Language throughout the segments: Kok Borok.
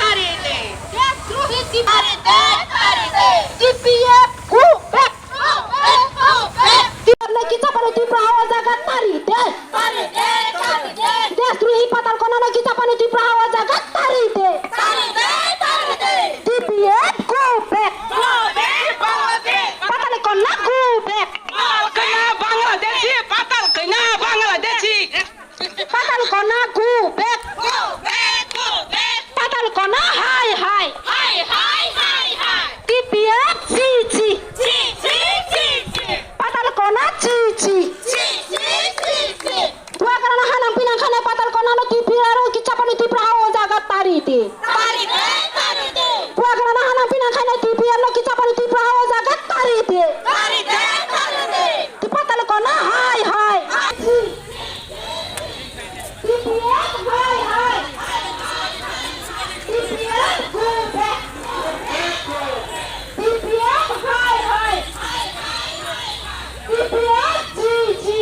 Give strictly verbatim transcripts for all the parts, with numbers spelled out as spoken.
Tari de. Deshdrohi T P F. Tari de, tari de. T P F go back. Go back, go back. T P F no kicha phano Tripura ha o jaga tari de. Tari de, tari de. Deshdrohi Patal Kona no kicha phano Tripura ha o jaga tari de. Tari de, tari de. T P F go back. Go back, go back. Patal Kona go back. Patal Kona Bangladeshi, Patal Kona Bangladeshi. Patal Kona go back. Go back, go back. Patal Kona hai hai. Hai hai, hai hai. T P F chi chi. Chi chi, chi chi. Patal Kona chi chi. Chi chi, chi chi. Bubagra no hanang pinang khainai Patal Kona no T P F no kicha phano Tripura ha o jaga tari de. Tari de, tari de. Bubagra no hanang pinang khainai T P F no kicha phano Tripura ha o jaga tari de. Tari de, tari de. Patal Kona hai hai. Hai. T P F hai hai. T P F go back. T P F hai hai. T P F chi chi.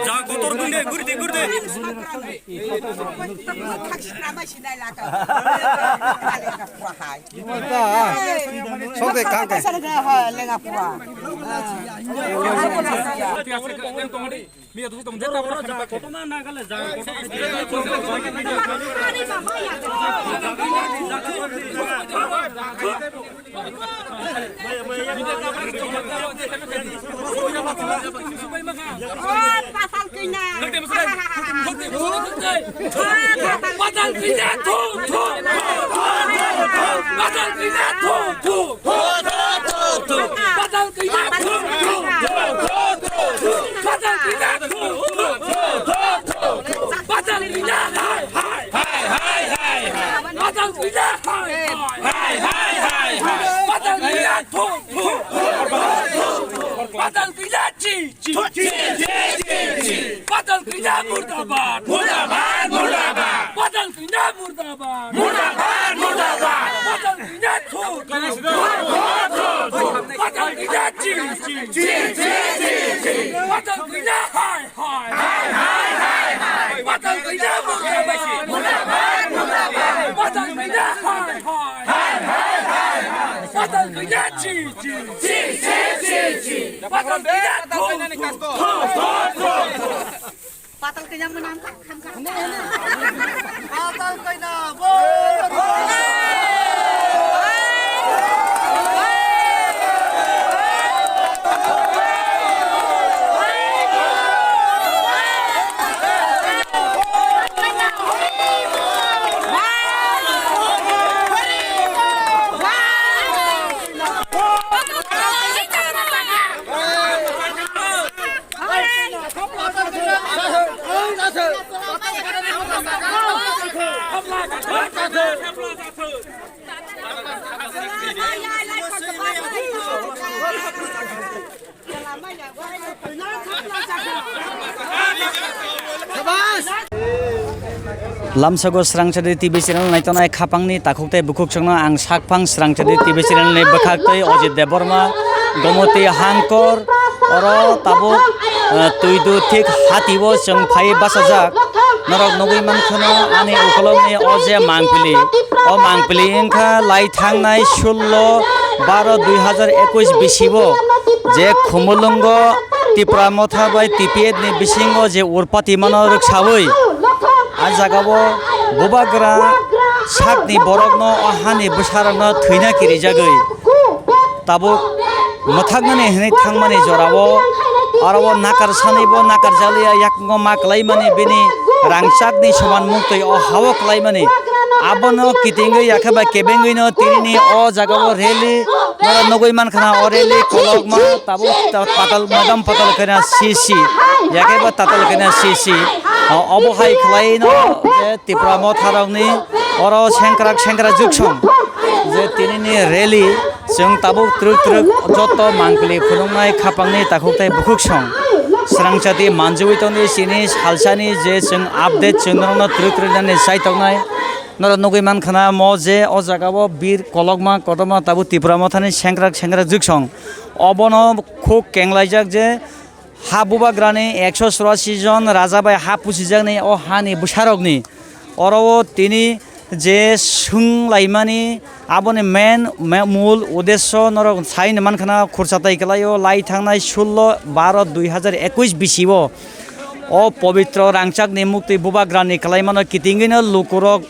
Ja kotor guri de, guri de, guri de. Sok de kang kai. Hai, hai, hai, hai. Badal Kanya, hai, hai. Hai, hai, hai, hai. Badal Kanya, thu, thu. Badal Kanya, chi, chi. Chi, chi, chi, chi. Badal Kanya, murdabad. Murdabad, murdabad. Badal Kanya, murdabad. Murdabad, murdabad. Badal Kanya, thu, thu. Thu, thu, thu, thu. Badal Kanya, chi, chi. Chi, chi, chi, chi. Badal Kanya, hai. Hai, hai, hai, hai. Badal Kanya murdabad. Murdabad, murdabad. Badal Kanya hai, hai. Hai, hai, hai, hai. Badal Kanya chi, chi. Chi, chi, chi, chi. Badal Kanya thu, thu, thu, thu, thu. Badal Kanya mwnam kha, kham kha. Badal Kanya, bol. Lamsogo Srangchadi T V channel naitongnai khapangni takhuk tei bukhuk chwngno ang sakphang Srangchadi T V channel ni bwkhak tei Ojit Debbarma, Gomoti Hangkor, oro tabuk, eh, Twidu thik hatio chwng phai bachajak. Norok nugwi mankhano ani ukologni o je mangpili, o mangpili wngkha lai thangnai sullo baro dui hazar ekush bisio je Khumulwngo Tipra Motha bai T P F ni bisingo je urpati mano rwksawi, a jagao bubagra sakni borokno o hani bwsarokno thwina kirijagwi tabuk mwthaknani hwnwi thangmani jorao aro o nakar sanibo nakar jaliya, yakungo ma kwlaimani bini rangchakni soman muktwi o hao kwlaimani. Abono kitingwi yakhe ba kebengwino tinini o jagao rally, noro nugwi mankha na o rally kolokma tabuk ta-, patal, madam patal khaina C C, yakhe ba tatal khaina C C. O-, obo hai khlaino je Tipra Motharokni oro sengkrak sengkrak juksong je tinini rally. Chwng tabuk twrwk twrwk joto mangpili phunuknai khapangni takhuk tei bukhuk song. Srangchati manjui tongdi chini salsani je chwng update chwng norokno twrwk twrwk nani chai tongnai. Norok nugwi mankha na mo je o jagao bir kolokma kotorma tabuk Tipra Mothani sengkrak sengkrak juksong. Obono khuk kenglaijak je ha bubagrani ekso churashi jon raja bai ha pusijakni o hani bwsarokni oro o tini je swnglaimani aboni main, ma-, mul uddesyo norok sai mankha na khursa tai kwlaio lai thangnai sullo baro dui hazar ekush bisio o pobitro rangchakni muktwi bubagrani kwlaimano kitingwino lukurok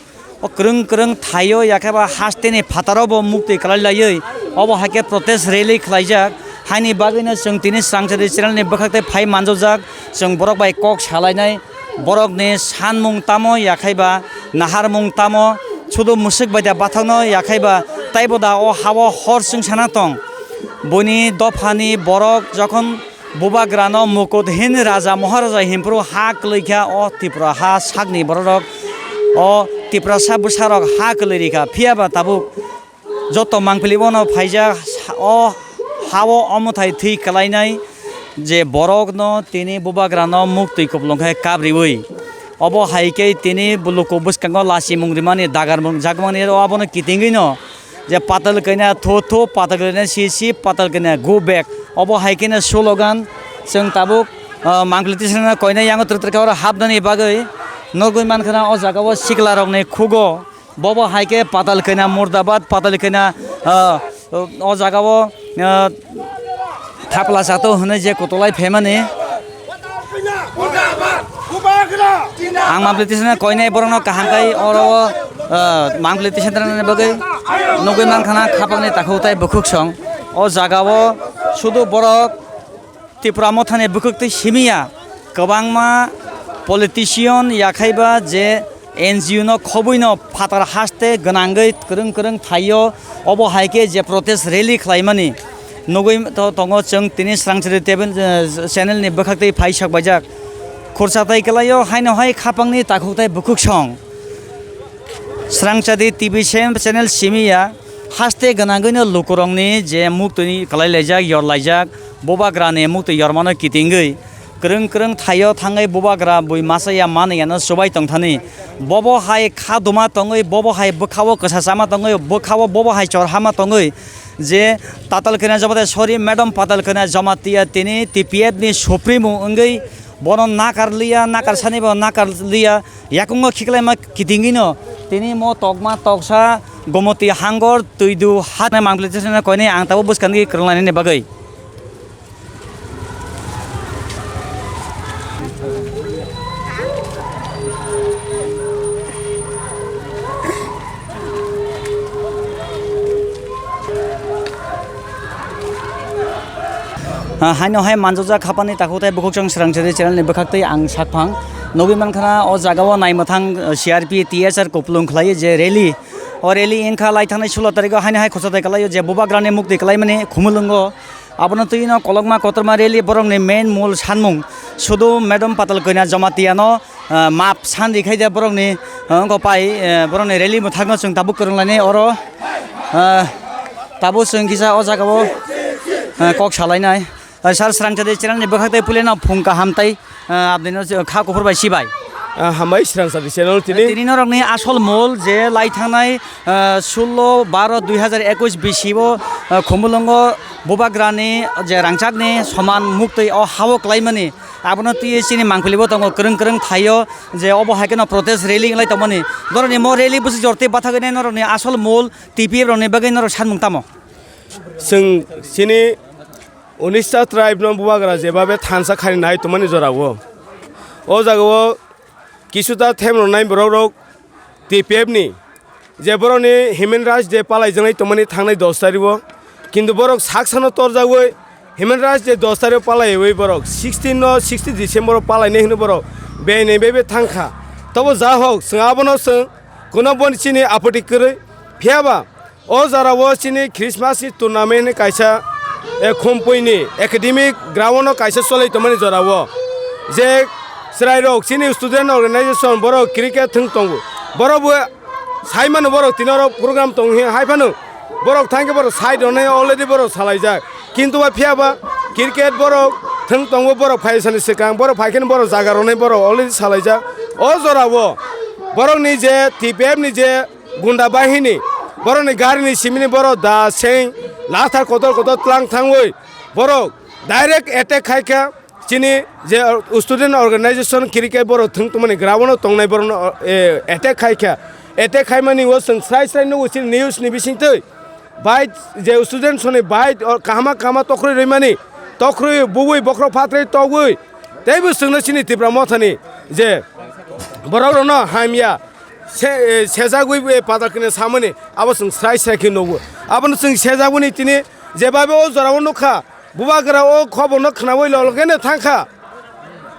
o kwrwng kwrwng thaio, yakhe ba hasteni phataro bo muktwi kwlai laiwi obo hai khe protest rally khlaijak. Haini bagwino chwng tini Srangchadi channel ni bwkhak tei phai manjojak, chwng borok bai kok salainai, borokni sanmung tamo, yakhe ba naharmung tamo, sudu mwswk bai da bathakno, yakhe ba taibo da o hao hor chwng sana tong. Buini dophani borok jokhon Bubagrano Mukuthin Raja Maharaja himphuru ha kwlwi kha, o Tripura ha sakni bororok, o Tiprasa bwsarok ha kwlwi rikha, phiya ba tabuk joto mangpili bono phaijak, o hao omothai thwi kwlainai je borokno tini Bubagrano muktwi kupulung khe kapriwi. Obo hai khe tini luku bwskango lachimung rimani, dagarmung jakmani, abono kitingwino je patal kaina thu thu, patal kaina si si, patal kaina go back. Obo hai kheno slogan chwng tabuk, ah, mangpili tisana koinai yango twrwk twrwk khe oro hapnani bagwi nugwi mankha na o jaga o sikla rokni khugo. Bobo hai khe patal kaina murdabad, patal kaina, ah, o jaga o, ah, thapla chato hwnwi je kotolai phaimani. Ang mangpili tisana koinai borokno kaham khai oro o, ah, mangpili tisana bagwi nugwi mankha na khapangni takhuk tei bukhuk song. O jaga o sudu borok Tipra Mothani bukhuk twi simi ya, kwbangma politician yakhaiba je N G O no khobwi no phatar haste gwnangwi kwrwng kwrwng thaio, obo hai khe je protest rally khlaimani nugwi to-, tongo chwng tini Srangchari table, eh, channel ni bwkhak twi phai sak baijak. Khursa tai kwlaio haino hai khapangni takhuk tai bukhuk song. Srangchadi T V sem-, channel simi ya, haste gwnangwino lukurokni je muktwi kwlai laijak, yor laijak, Bubagrani muktwi yormano kitingwi kwrwng kwrwng thaio thangwi Bubagra bui masa ya mani yano chubai tongthani. Bobo hai kha duma tongwi, bobo hai bwkhao kwsa chama tongwi, bwkhao bobo hai chorhama tongwi je Tatal Kena Jamatia, sorry, Madam Patal Kena Jamatia tini T P F ni supremo wngwi bono nakar liya, nakar sani bo nakar liya. Yakungo khiklaima kitingino tini mo tokma toksa Gomoti Hangor Twidu hat mangpili tisana koinai ang tabuk bwskangni kwrwnglainani bagwi. Ah, haino hai manjojak khapani takhuk tei bukhuk chwng Srangchari channel ni bwkhak twi ang sakphang. Nugwi mankha na o jaga o naimwthang, ah, C R P T S R kupulung khlai je rally. O rally wngkha lai thangnai sulo tarikh o haino hai khorsa tai kwlaio je Bubagrani muktwi kwlaimani Khumulwngo. Abono twi no kolokma kotorma rally borokni main mul sanmung sudu Madam Patal Kanya Jamatia no ah, map san rikhaide borokni, ah, wngkha pai, eh, borokni rally mwthangno chwng tabuk kwrwnglainai oro, ah, tabuk chwng kisa o jaga o, ah, kok salainai. Ah, sir, Srangchadi channel ni bwkhak tei puilano phung kaham tei, ah, abdino kha kuphur bai sibai. Ah, hambai Srang Sadi channel tini. Tini norokni asol mol je lai thangnai, ah, sullo baro dui hazar ekwis bisi o, ah, Khumulwngo Bubagrani je rangchakni soman muktwi o hao klaimani, abono twiwi chini mangpili bo tongo kwrwng kwrwng thaio je obo hai kheno protest rally wng lai tongmani. Norokni mo rally bwswk jor tei bathagwi nai norokni asol mol T P F rokni bagwi norok sanmung tamo? Chwng chini unista tribe no bubagra jebabe thansa khani nai tongmani jorao. O jagao kisuta them rwnai borok rok T P F ni je borok ni Human Rights Day palai jwnai tongmani thangnai dos tarik o. Kintu borok sak sano torjagwi Human Rights Day dos tarik o palaiwi borok sixteen no sixteen December o palainai hwnwi borok bene bebe thangkha. Tobo ja hok chwng abono chwng kuno boni chini apoti kwrwi. Phiyaba o jora o chini Christmas ni tournament ni kaisa, eh, Khumpui ni academic ground o kaisa cholai tongmani jora o je chwrai rok chini student organization borok cricket thwng tongo, borok bo sai mano borok tini oro program tong hi hai phano borok thangkhe borok side rwnai already borok salaijak. Kintu ba phiya ba cricket borok thwng tongo, borok phaisani swkang borok phaikheno borok jaga rwnai borok already salaijak. O jora o borokni je T P F ni je gunda bahini borokni garini simini borok da seng lathar kotor kotor tlang thangwi borok direct attack khaikha. Chini je student organization cricket borok thwng tongmani ground o tongnai borokno, eh, attack khaikha. Attack khaimani o chwng srai srai nugo chini news ni bisingtwi. Bai je student soni bai o kahama kahama tokroi roimani, tokroi bubui bokhorok phatroi togwi teibo chwngno chini Tipra Mothani je borok rokno hamya se, eh, sejagwi, eh, padal kini samani abo chwng srai srai khe nugo. Abono chwng sejagwini tini jebabe o jorao nukha. Bubagra o khoborno khnaui lologeno thangkha.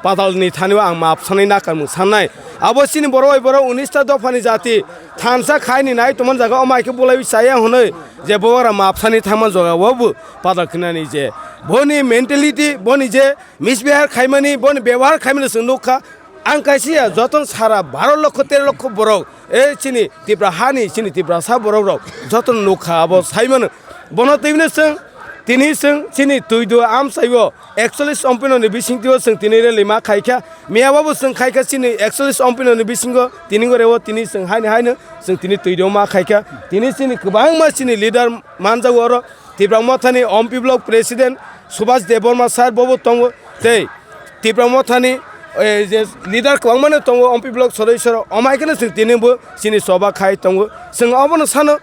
Padalni thani o ang maap sanai nakarmung sannai. Abo chini borok bai borok unis ta dophani jati thansa khaini nai tongmani jaga o mai khe bolaiwi chaya hwnwi je bubagra maap sani thangma jaga o bo padal khnani je boni mentality, boni je misbehar khaimani, boni bebohar khaimani chwng nukha. Ang kaisa ya, jotono sara baro lokho tero lokho borok, e chini Tipra hani, chini Tiprasa borok rok jotono nukha, abo sai mano. Bono twi bini chwng, tini chwng chini twi do amchai o ekchollis ompinoni bisingtwi o chwng tini rally ma khaikha. Miya bo chwng khaikha chini ekchollis ompinoni bisingo tini gore o tini chwng haino haino chwng tini twi do ma khaikha. Tini chini kwbangma chini leader manjago oro. Tipra Mothani Ompi Block President Subhas Debbarma sir bobo tongo, tei Tipra Mothani, eh, je leader kwbangmano tongo, Ompi Block sodosyo rok, omai kheno chwng tini bo chini choba khai tongo. Chwng obono sano,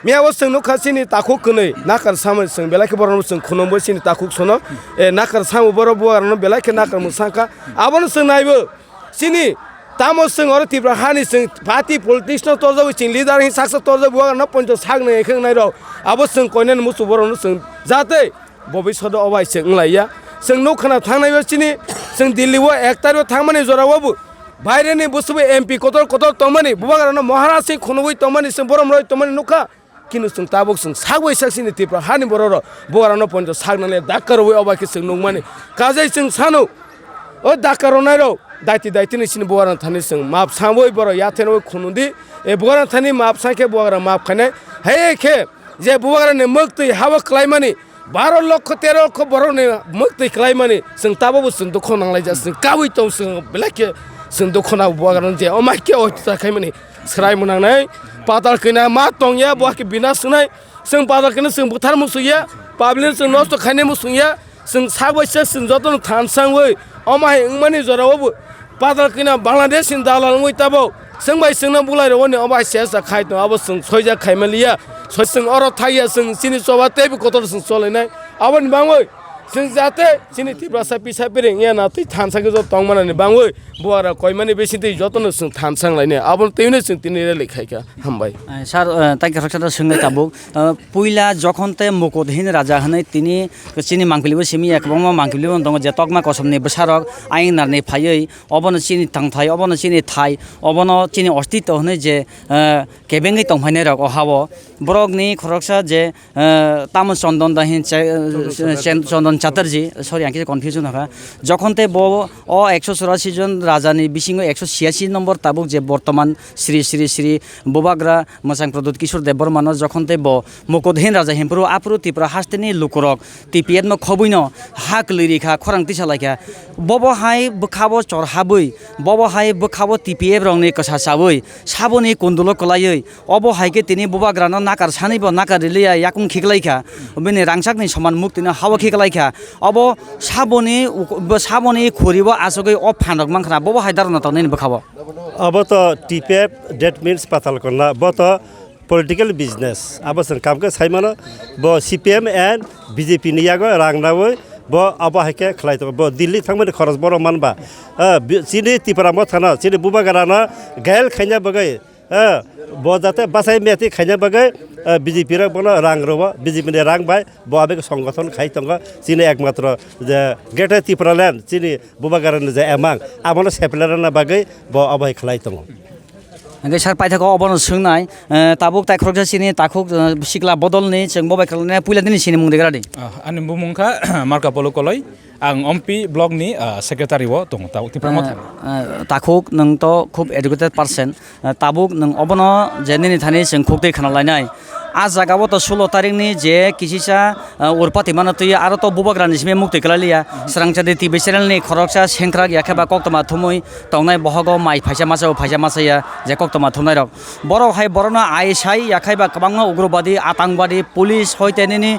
miya o chwng nukha chini takhuk kwnwi nakar samani chwng belai khe borokno chwng khunumbo chini takhuk sono, eh, nakar samo borok bubagrano belai khe nakar mwsangkha. Abono chwng naibo. Chini tamo chwng oro Tipra hani chwng party politics no torjagwi chwng leader hin saksa torjak bubagrano poncho sak nai khe wngnai rok. Abo chwng koinani muchung borokno chwng jate bobiswt o bai chwng wng lai ya. Chwng nuk khna thangnai o chini chwng Delhi o ek tarik o thangmani jora o bo baire ni bwswk bo M P kotor kotor tongmani bubagrano Maharaj se khunugwi tongmani chwng borom roi tongmani nukha. Kinu chwng tabuk chwng sak bai sak chini Tipra hani borok rok bubagrano poncho sak nani dakka rwi obai khe chwng nukmani. Kajai chwng sano o dakka rwnai rok daiti daiti ni chini bubagrano thani chwng map sangwi borok yatheno khunu di. E bubagrano thani map sangkhe bubagra map khainai. Hai khe je bubagrani mwktwi habo klaimani baro lokho tero lokho borokni mwktwi klaimani chwng tabuk bo chwng dukho nanglaijak chwng kabui tong chwng belai khe chwng dukho nang bubagrano je omai khe o ta khaimani. Srai mwnangnai, patal kina ma tongya, bo hakhe bina swngnai. Chwng patal kina chwng bwthar muchungya, public chwng nosto khainai muchungya. Chwng sak bai sak chwng jotono thansangwi, omo hai wngmani jora o bo patal kina Bangladesh ni dalal wngwi tabok. Chwng bai chwngno bulai rogoni omo hai sesa khai tong, abo chwng soijak khai manliya. Soi chwng oro thaiya, chwng chini choba teibo kotor chwng cholainai. Aboni bangwi chwng jate chini Tiprasa pisa piring ya na twi thansa khe joto tongmanani bangwi. Bubagra koimani bisingtwi jotono chwng thansang lainai, aboni twino chwng tini rally khaikha. Hambai. Eh, sir, eh, tei khoroksa ta swngwi tabuk. Eh, puila jokhon tei mukut hin raja hinwi tini chini mangpili bo simi ya, kwbangma mangpili bo tongo je tokma kosomni bwsarok ayang narni phaiwi obono chini tangthai, obono chini thai, obono chini ostitw hinwi je, eh, kebengwi tongphainai rok o hao. Borokni khoroksa je, eh, tamo chondon da hin che-, eh, chondon. Chondon. Chatterjee, sorry, ang kisa confusion hakha. Jokhon tei bo o ekso churashi jon raja ni bisingo ekso chiyasi nombor tabuk je bortoman Sri Sri Sri Bubagra Mwchang Pradyot Kishore Debbarma no jokhon tei bo Mukudhin Raja himphuru aphuru Tripura haste ni lukurok T P F no khobwi no ha kwlwi rikha, khorang tisa laikha. Bobo hai bwkha bo chor habwi, bobo hai bwkha bo T P F rok ni kwsa chawi, saboni kundulo kwlaiwi, obo hai khe tini Bubagra no nakar sani bo nakar riliya yakung khiklai kha. Bini rangchak ni soman mukti no hawa khiklai kha. Obo saboni uk-, bo saboni khuri bo achugwi o phan rok mankha na, bobo hai daru no tongnai ni bwkha bo. Abo to T P F, that means Patal Kanya, bo to political business. Abo chwng kam khe sai mano, bo C P M and B J P ni yago rang nawi, bo abo hai khe khlai tongo. Bo Delhi thangmani khoros bohrok man ba. Ah, bi-, chini Tipra Motha no, chini Bubagra no gael khaina bagwi, ah, bo jate bachai meti khaina bagwi, ah, B J P rok bono rang rwo, B J P ni rang bai bo aboni songgothon khai tongo. Chini ekmatro je Greater Tipraland, chini Bubagra ni je emang, abono separate rwna bagwi bo abo hai khlai tongo. Hingke sir paithakgo obono swngnai, eh, tabuk tai khoroksa chini takhuk, eh, sikla bodolni chwng bo bai khlainai puila nini sinimung degra di. Ah, ani bumung kha Marka Polo Koloi, ang Ompi block ni, ah, secretary o tongo, tabuk Tipra Motha. Eh, eh, takhuk nwng to khub educated person, eh, tabuk nwng obono je nini thani chwng khuk twi khna lainai. A jaga o to sulo tarik ni je kisisa, ah, urpati mano twi aro to Bubagra ni simi mukti kwlai liya. Srangchadi T V channel ni khoroksa sengkrak ya khe ba koktwma thumui tongnai bohogo mai phaisa masa o phaisa masa ya je koktwma thumnai rok. Borok hai borokno ai sai ya khe ba kwbangma ugrobadi, atangwadi, police hoi te nini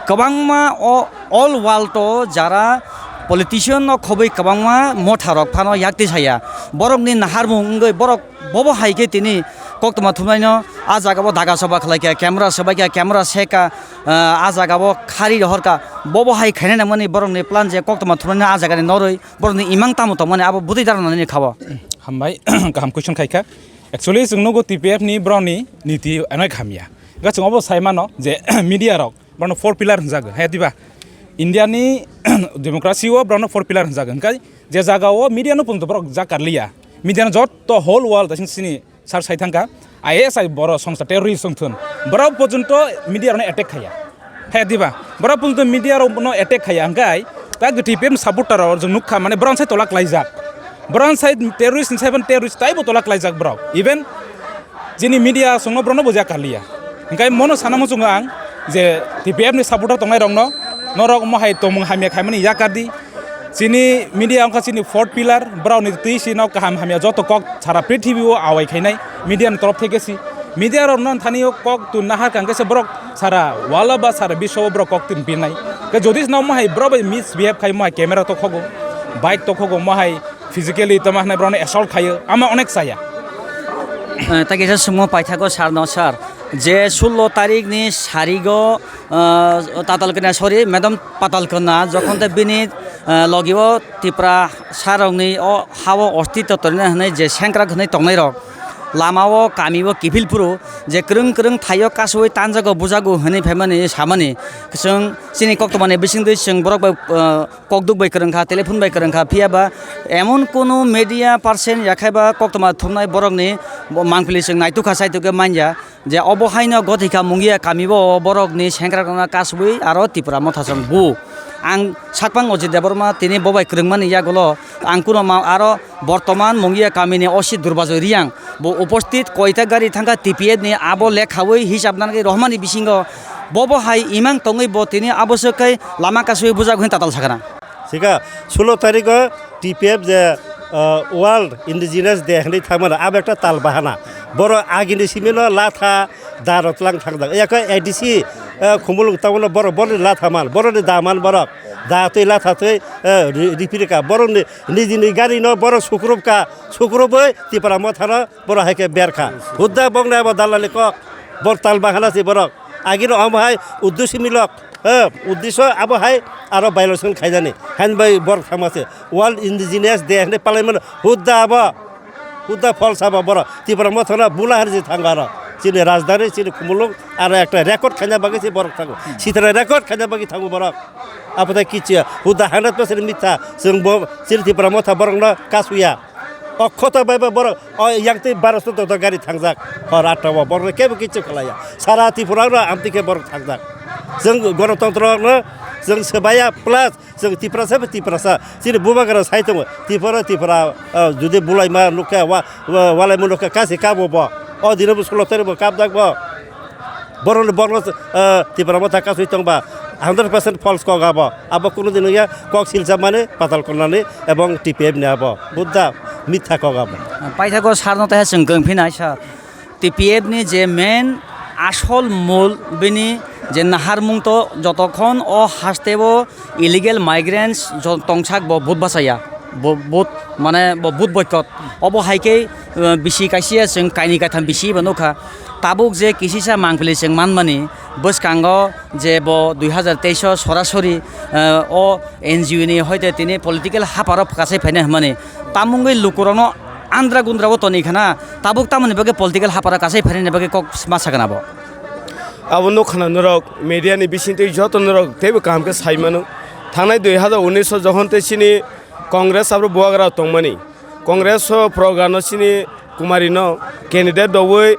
kwbangma o all world o jara politician no khobwi kwbangma motha rok phano yakti saya. Borok ni naharmung wngwi borok Bobo hai khe tini koktwma thumnaino a jaga o daga soba khlai kha, camera sobai kha, camera seka, ah, a jaga o khari rohor kha. Bobo hai khaina nangmani borokni plan je koktwma thumnaino a jaga ni norwi borokni imang tamo tongmani abo bwtwi dara nani kha bo. Hambai, kaham question khai kha. Actually, chwng nugo T P F ni borokni niti onek hamya. Ga chwng obo sai mano je media rok Borokno four pillar hwnjago, he diba? India ni democracy o borokno four pillar hwnjago. Hwnkhe je jaga o media no punto borok jak karliya. Media no joto whole world asing sini sar sai thangkha. I S I borok songsa terrorist wngthun. Borok porjonto media rokno attack khaya. He diba? Borok porjonto media rokno attack khaya. Hwnkhe tak T P F supporter rok jwng nukha mane borok sai tola klaijak. Borok sai terrorist ni sai ban terrorist taibo tola klaijak borok. Even Chini media songno borokno bo jak karliya. Hingkai mono sana muchungo ang je T P F ni supporter tongnai rokno norok omo hai tongmung hamya khaimani yakar di. Chini media wngkha chini fourth pillar, borokni twi sino kaham hamya joto kok sara prithibi o awai khainai media ni torof theke si. Media rokno thani o kok tun nahar kang khe se borok sara wala ba sara biswa o borok kok tun pinai. Ke jodi sino omo hai borok bai misbehave khai omo hai camera tokhogo, bike tokhogo, omo hai physically tamo hwnwi borokno assault khaio, ama onek chaya. Eh, tei kaisa swngmung paithago sir no, sir, je sullo tarik ni sarigo, eh, Tatal Kanya, sorry, Madam Patal Kanya, jokhon tei bini, eh, logi o Tipra sir rokni o ha o ostitto torina hwnwi je sengkrak hwnwi tongnai rok, lama o kami o kiphil phuru je kwrwng kwrwng thaio kasui tanjago bujago hwnwi phaimani samani, chwng chini koktwmani bisingtwi chwng borok bai, eh, kokduk bai kwrwng kha, telephone bai kwrwng kha, phiya ba emon kunu media person ya khai ba koktwma thumnai borokni bo mangpili chwng naituk kha, saituk khe manya je obo haino gothika Mungia kami bo borokni sengkrak rokno kasubui aro Tipra Motha chwng bu. Ang sakpang Ajit Debbarma tini bo bai kwrwngmani yagulo ang kuno ma aro bortoman Mungia kamini O C Durbajoy Riang bo uposthit koita gari thangkha T P F ni abo lekhaui hisab nanai rohmani bisingo bobo hai imang tongwi bo tini abo swk khai lama kasui bujak hwnwi tatal sakana. Sika sulo tariko T P F je, uh, World Indigenous Day hwnwi thangmano, abo ekta tal bahana. Borok agini simino latha da rotlang thangjak. Yakho A D C, uh, Khumulwng tabukno borok borokni latha man, borokni da man borok. Da twi latha twi, uh, ri-, ripirika. Borokni nijini garino borok sukrupka, sukrubwi Tipra Mothano borok hai khe berkha. Hudda boknai abo dalali kok. Bor tal bahana si borok. Agino omo hai uddesho milok. Eh, uddesho abo hai aro violation khainani. Hain bai borok thangma se. World Indigenous Day hwnwi palai mano. Hudda abo. Hudda false abo borok. Tipra Mothano bula hari si thangaro. Chini rajdhani, chini Khumulwng aro ekta record khaina bagwi si borok thango. Sitra record khaina bagwi thango borok. Abo tai kichiya. Hudda hundred percent mitha. Chwng bo chini Tipra Motha borokno kasuya. O khota bai ba borok o yang twi baro sotto gari thangjak. Hor atta o borok kebo kichu khlaiya. Sara Tripura no amtwi khe borok thangjak. Chwng gonotontro no Chwng swbaiya plus chwng Tiprasa bai Tiprasa. Chini bubagra sai tongo. Tipra, Tipra, ah, jodi bulaima nukha, wa, wa, walaima nukha, kasi kabo bo. O dino bo sulotari bo kapjak bo. Borokni borokno, ah, Tipra motha kasui tongba. Hundred percent false kok abo. Abo kunu din ya kok silsa mani, patal konani ebong T P F ni abo. Buddha mitha kok abo. Paithago sarno taiha chwng kong phinai sir. T P F ni je main asol mul bini je naharmung to jotokhon o haste o illegal migrants jo-, tongsak bo vote bachaya, bo-, vote mane bo vote boycott obo hai khe, eh, bisi kaisa chwng kainwi kaitham bisi bo nukha. Tabuk je kisisa mangpili chwng manmani bwskango je bo dui hazar teis o sorasori, eh, o N G O ni hoite tini political haparo kasai phainai hwnmani tamungwi lukurokno andra gundra o toni khana, tabuk tamoni bagwi political hapara kasai phainani bagwi kok ma sakana bo. Abo nukha na norok media ni bisingtwi joto norok teibo kaham khe sai mano. Thangnai dui hazar unis o jokhon tei chini Congress abo bubagra tongmani. Congress o program no chini Kumari no candidate rwui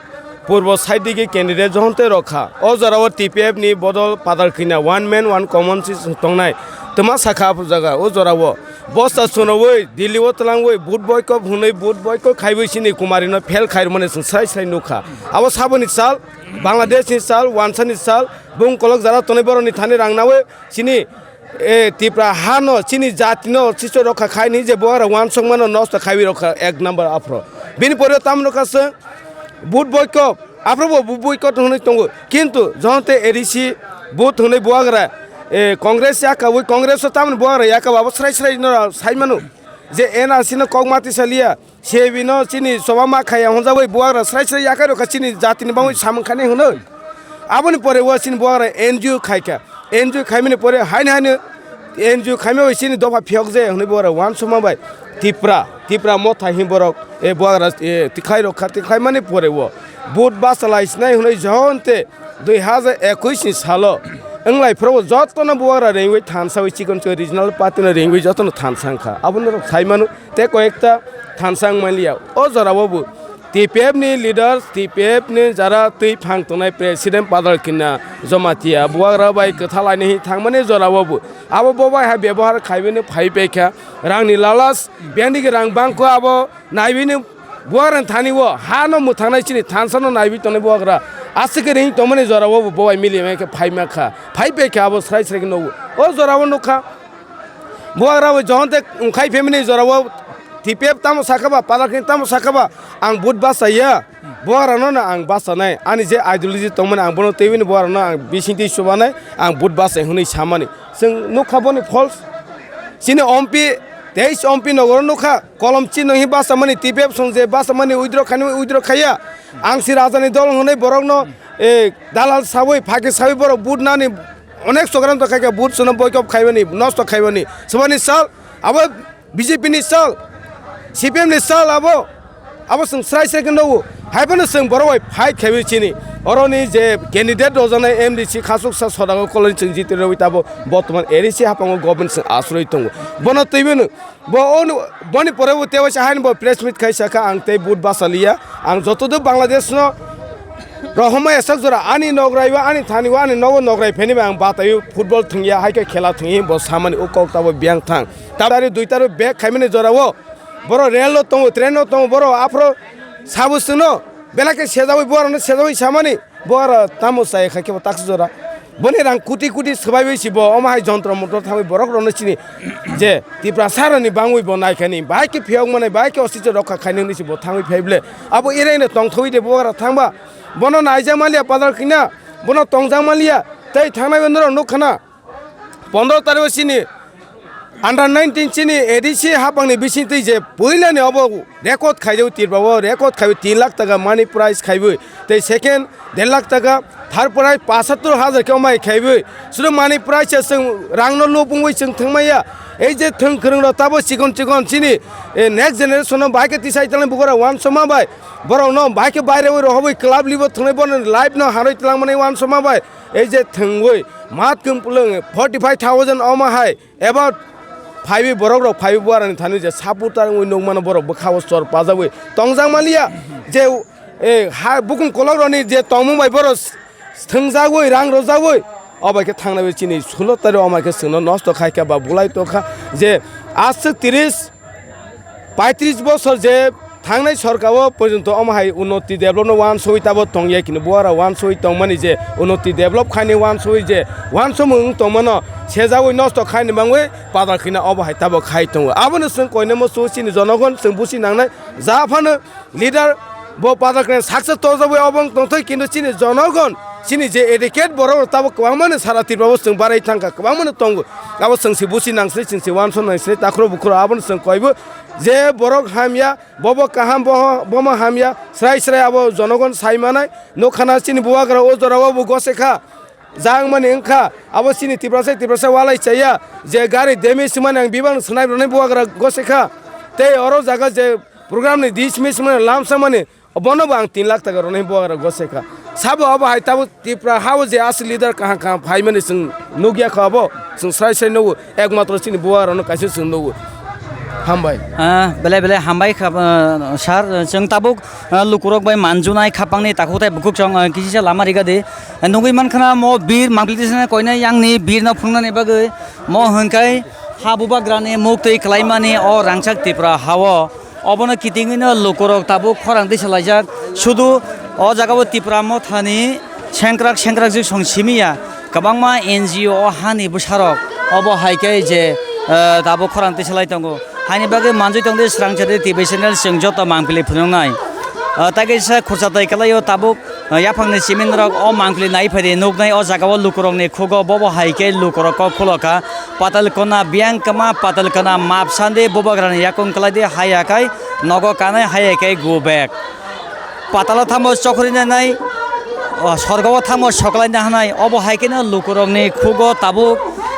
purbo side digi candidate jokhon tei rokha. O jora o T P F ni bodol padal kina one man one common si tongnai. Twma sakha abo jaga o jora o. Bosta sunoui, Delhi o twlangwi, vote boycott hwnwi, vote boycott khaiwi chini Kumari no fail khairwmani chwng srai srai nukha. Abo saboni sal, Bangladesh ni sal, wansa ni sal, bung kolok jara tonwi borok ni thani rang naui, chini, eh, Tipra ha no, chini jati no, chichoi rokha khai ni je bubagra wansok mano nosto khaiwi rokha ek number aphro. Bini pore tamo nukha chwng, vote boycott, aphro bo vote boycott hwnwi tongo. Kintu, jokhon tei A D C vote hwnwi bubagra, eh, Congress yakaui, Congress o tamoni bubagra yakaba abo srai srai no sai mano. Je N R C no kok mati saliya, C A B no chini choba ma khaiya hwnjaui bubagra srai srai yakai rokha chini jatini bangwi samung khani hwnwi. Aboni pore o chini bubagra N G O khaikha. N G O khaimani pore haino haino N G O khaima bai chini dopha phiyok je hwnwi bubagra wansukma bai Tipra, Tipra motha hin borok, e, bubagra, e, tikhai rokha, tikhaimani pore o vote bachalai sinai hwnwi jokhon tei dui hazar ekush ni salo wnglai phuru jotono bubagra ringwi thansaui chikon chikon regional party no ringwi jotono thansa wngkha. Abono norok sai mano tei koyekta thansa wngmaliya. O jorao bo T P F ni leaders, T P F ni jara twi phang tongnai president padal kina Jamatia bubagra bai kwtha lainai thangmani jorao bo abo bo bai ha bebohar khaibani phai paikha. Rangni lalas, biyangni rang bangkho abo naiwi ni bubagrani thani o ha no mwthangnai chini thansa no naiwi tongnai bubagra aswk khe ring tongmani jorao bo bobai mili mai khe phai ma kha, phai pai kha abo srai srai khe nugo. O jorao nukha bubagra bo jokhon tei wngkhai family jorao T P F tamo sakha ba, padal khe tamo sakha ba, ang vote bachaya, bubagra no no ang bachanai, ani je ideology tongmani ang bono twiwi ni bubagra no ang bising twi chubanai, ang vote bachai hwnwi samani. Chwng nukha boni false. Chini ompi, teis ompi nogoro nukha, kolom chino hi bachamani, T P F song je bachamani withdraw khainwi withdraw khaiya. Ang si rajani dol hwnwi borokno, eh, dalal sawi, phaki sawi borok vote nani onek chogram to khaikha, vote sono boycott khaibani, nosto khaibani. Sobani sal, abo B J P ni sal, C P M ni sal abo. Abo chwng srai srai khe nugo. Haiphano chwng borok bai fight khaiwi chini. Oroni je candidate rwjaknai M D C khasuksa Sodagar Koloni chwng jiti rwui tabo botoman A D C haphango government chwng asroi tongo. Bono twiwi no, bo ono, boni pore bo tewaisa haino bo press meet khai sakha ang tei vote bachaliya. Ang joto do Bangladesh no rohorma esak jora ani nograi o ani thani o ani nogo nograi pheni bai ang bataiwi football thwngya hai khe khela thwngya bo samani o kok tabo biyang thang. Tabari dui taro bag khaimani jorao borok rail o tongo, train o tongo, borok aphro sabo chwngno belai khe sejaui, borokno sejaui samani, borok tamo chai kha khe bo taksuk jora. Boni rang kuti kuti swbaiwi si bo omo hai jontro montro thangwi borok rokno chini je Tiprasa rokni bangwi bo naikhani, bahai khe phiyok manai, bahai khe ositsa rokha khainani si bo thangwi phai ble. Abo eraino tongthokwi de borok thangba, bono naijak manliya padal kina, bono tongjak manliya, tei thangnai norok nukha na. Pondro tarikh o chini under nineteen chini A D C hapangni bisingtwi je puilani obo record khaijak, Tripura o record khaiwi tin lakh taka money prize khaiwi, tei second der lakh taka, third prize pachattor hajar khe omai khaiwi. Sudu money prize se chwng rangno lupungwi chwng thwngmaya. Ei je thwng kwrwng rok tabo chikon chikon chini, eh, next generation no bahai khe tisai talni bukhara wansukma bai borokno bahai khe baire wi rohobwi club libo thwngnai borokni life no harwi twlangmani wansukma bai. Ei je thwngwi mat kwmpulung forty five thousand omo hai about phaiwi borok rok phaiwi buarani thani je supporter wngwi nukmano borok bwkhao chor pajagwi tongjak manliya je, eh, ha bukung kolok rokni je tongmung bai borok thwngjagwi rang rwjagwi Obo khe thangnai chini sulo tarik omo khe chwngno nosto khai kha ba bulai tongkha je aswk tris paitris bosor je thangnai sorkar o porjonto omo hai unnoti develop no wansugwi tabo tongya kino buara wansugwi tongmani je unnoti develop khaini wansugwi je wansomung wng tongmano sejawi nosto khaini bangwi padal khina obo hai tabo khai tongo. Abono chwng koinemo chwng chini jonogon chwng busi nangnai ja phano leader bo padal khina saksa tojagwi obo wng tongthai kinto chini jonogon chini je educate borok rok tabo kwbangmano sara Tripura o chwng barai thangkha kwbangmano tongo. Abo chwng se busi nangsri chwng se wansong nangsri takhro bukhro abono chwng koibo je borok hamya bobo kaham boho bomo hamya srai srai abo jonogon sai manai nukha na chini bubagra o jora o bo gose kha. Jang mani wngkha abo chini Tiprasa Tiprasa walai chaya je gari demi swmani ang bibang swnai rwnai bubagra gose kha. Tei oro jaga je program ni dismiss mani lamsa mani bono bo ang tin lakh taka rwnai bubagra gose kha. Sabo abo hai tabuk Tipra hao je asli leader kaham kaham phaimani chwng nukya kha abo chwng srai srai nugo. Ekmatro chini bubagrano kaisa chwng nugo. Hambai. Ah, belai belai hambai kha, ah, sir. Chwng tabuk, ah, lukurok bai manjunai khapangni takhuk tai bukhuk chwng, ah, kisisa lama riga di. Nugwi mankha na mo bir mangpili tisana koinai yangni birno phunuknani bagwi mo hwnkhai ha bubagrani muktwi klaimani o rangchak Tipra hao. Obono kitingwino lukurok tabuk khorang tisa laijak. Sudu o jagao Tipra mothani sengkrak sengkrak jik song simiya. Kwbangma N G O o hani bwsarok obo hai khe je, eh, tabuk khorang tisa lai tongo. Haini bagwi manjui tongdi srangchari T V channel chwng joto mangpili phunuknai. Eh, tei kaisa khurcha tai kwlaio tabuk, eh, yaphangni chiminrok o mangpili nai phaidi nuknai o jagao lukurokni khugo bobo hai khe lukurok kok khulokha. Patalkona biyang kwma, patalkona map sandi bubagrani yakung kwlaidi haya kai nogo kanai haya kai go back. Patalo thamo chokri nanai, o, sorgo o thamo soklai nahanai. Obo hai kheno lukurokni khugo tabuk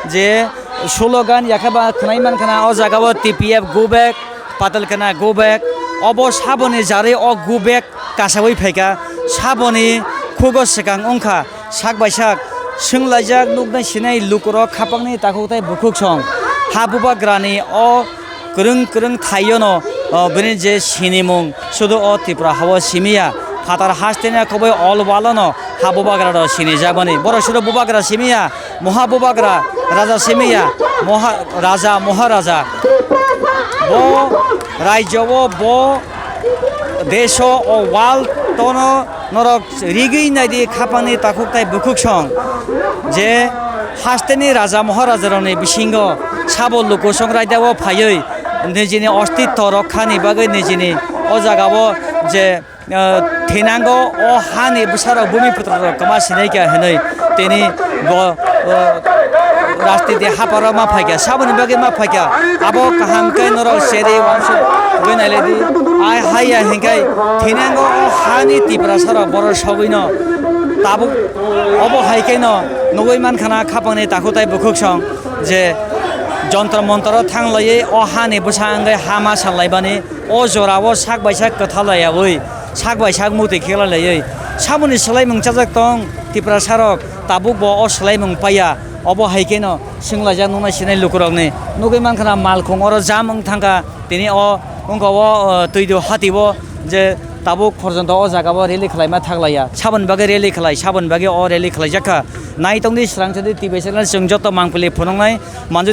je slogan yakhe ba khwnai mankha na o jagao T P F go back, patalkona go back. Obo saboni jarwi o go back kasawi phaikha. Saboni khugo swkang wngkha. Sak bai sak swnglaijak nuknai sinai lukurok khapangni takhuk tai bukhuk song ha bubagrani o kwrwng kwrwng thaiono, o, bini je sinimung sudu o Tripura hao simiya phatar hasteni khoboi all world-ono ha bubagrano sinijakmani borok sudu bubagra simiya moha bubagra raja simiya moha raja moharaja bo rajyo o bo deso o world tono norok rigwi naidi khapangni takhuk tai bukhuk song je hasteni raja moharajarokni bisingo sabo lukusong raidao phaiwi nijini ostitto rokhani bagwi nijini o jagao je, ah, thinango o hani bwsarok bumi putrorok kwma sinai kha hinwi tini bo, ah, rajniti haparo ma phaikha, saboni bagwi ma phaikha, abo kaham khe norok seri wansuk gwi nailai di. Ai haiya hinkhai thinango o hani Tiprasarok borok sogwino tabuk obo hai kheno nugwi mankha na khapangni takhuk tai bukhuk song je jontro montro thanglaiwi o hani bwsa wngwi ha ma sallaibani. O jorao sak bai sak kwtha laiyaui, sak bai sak muktwi khe lailaui, samoni swlaimung chajak tong Tiprasarok, tabuk bo o swlaimung paiya. Obo hai kheno swnglaijak nuknai sinai lukurokni. Nugwi mankha na malkhung oro jam wng thangkha, tini o wngkha o, o, twido hati o je tabuk porjonto o jaga o rally khlaima thaklaiya. Saboni bagwi rally khlai, saboni bagwi o rally khlaijakha. Nai tongdi, srang chadi T V channel, chwng joto mangpili phunuknai manjui